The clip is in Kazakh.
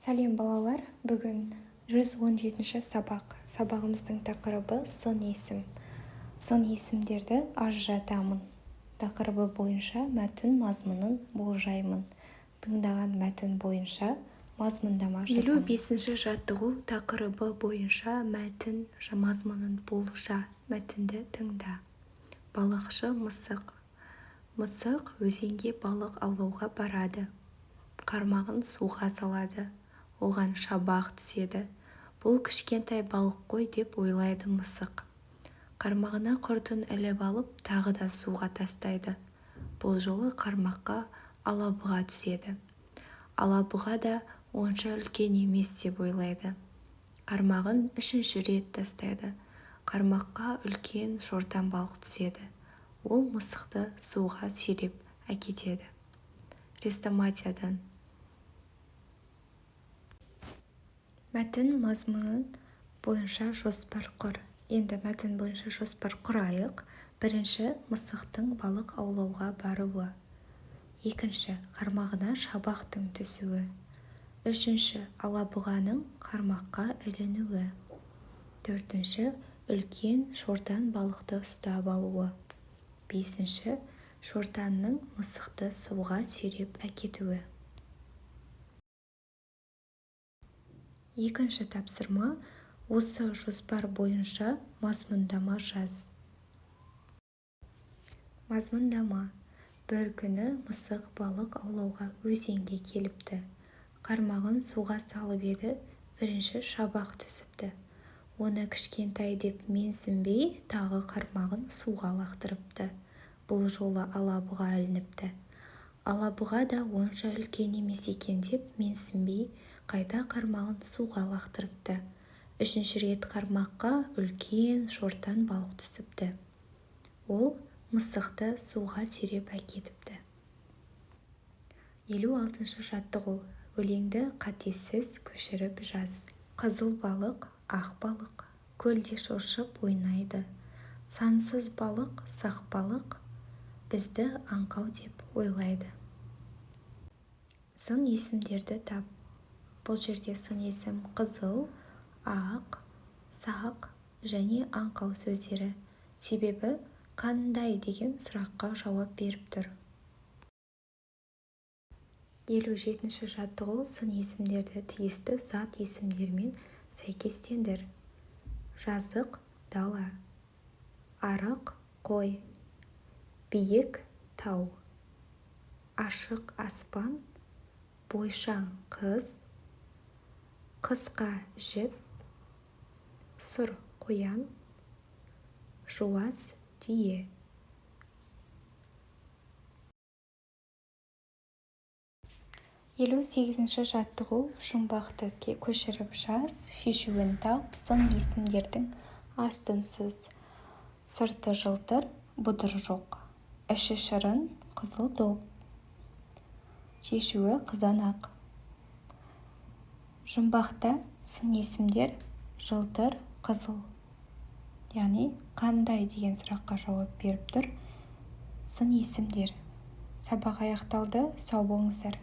Сәлем, балалар! Бүгін 117-ші сабақ. Сабағымыздың тақырыбы: сын есім. Сын есімдерді ажыратамын тақырыбы бойынша мәтін мазмұнын болжаймын. Тыңдаған мәтін бойынша мазмұндама 55-ші жаттығу. Тақырыбы бойынша мәтін мазмұнын болжа. Мәтінді тыңда. Балықшы мысық. Мысық өзенге балық аулауға барады. Қармағын суға салады. Оған шабақ түседі. Бұл кішкентай балық қой деп ойлайды мысық. Қармағына құртын іліп алып, тағы да суға тастайды. Бұл жолы қармаққа алабұға түседі. Алабұға да онша үлкен емес деп ойлайды. Қармағын үшінші рет тастайды. Қармаққа үлкен шортан балық түседі. Ол мысықты суға сүйреп әкетеді. Хрестоматиядан. Мәтін мазмұнын бойынша жоспар құр. Енді мәтін бойынша жоспар құрайық. Бірінші, мысықтың балық аулауға баруы. Екінші, қармағына шабақтың түсуі. Үшінші, алабұғаның қармаққа ілінуі. Төртінші, үлкен шортан балықты ұстап алуы. Бесінші, шортанның мысықты суға сүйреп әкетуі. Екінші тапсырма: осы жоспар бойынша мазмұндама жаз. Мазмұндама. Бір күні мысық балық аулауға өзенге келіпті. Қармағын суға салып еді, бірінші шабақ түсіпті. Оны кішкентай деп менсінбей, тағы қармағын суға лақтырыпты. Бұл жолы алабұға ілініпті. Алабұға да онша үлкен емес екен деп менсінбей, қайта қармағын суға лақтырыпты. Үшінші рет қармаққа үлкен шортан балық түсіпті. Ол мысықты суға сүйреп әкетіпті. 56-шы жаттығу. Өлеңді қатесіз көшіріп жаз. Қызыл балық, ақ балық, көлде шоршып ойнайды. Сансыз балық, сақ балық, бізді аңқау деп ойлайды. Сын есімдерді тап. Бұл жерде сын есім қызыл, ақ, сақ және аңқау сөздері. Себебі қандай деген сұраққа жауап беріп тұр. 57-ші жаттығу. Сын есімдерді тиісті зат есімдермен сәйкестендір. Жазық дала, арық қой, биік тау, ашық аспан, бойшаң қыз, қысқа жіп, сұр қоян, жуас түйе. 58-ші жаттығу. Жұмбақты көшіріп жаз, шешуін тап. Сын есімдердің астын сыз. Сырты жылтыр, бұдыры жоқ, іші шырын, қызыл доп. Шешуі: қызанақ. Жұмбақта сын есімдер жылтыр, қызыл, яғни қандай деген сұраққа жауап беріп тұр сын есімдер. Сабақ аяқталды. Сау болыңыздар!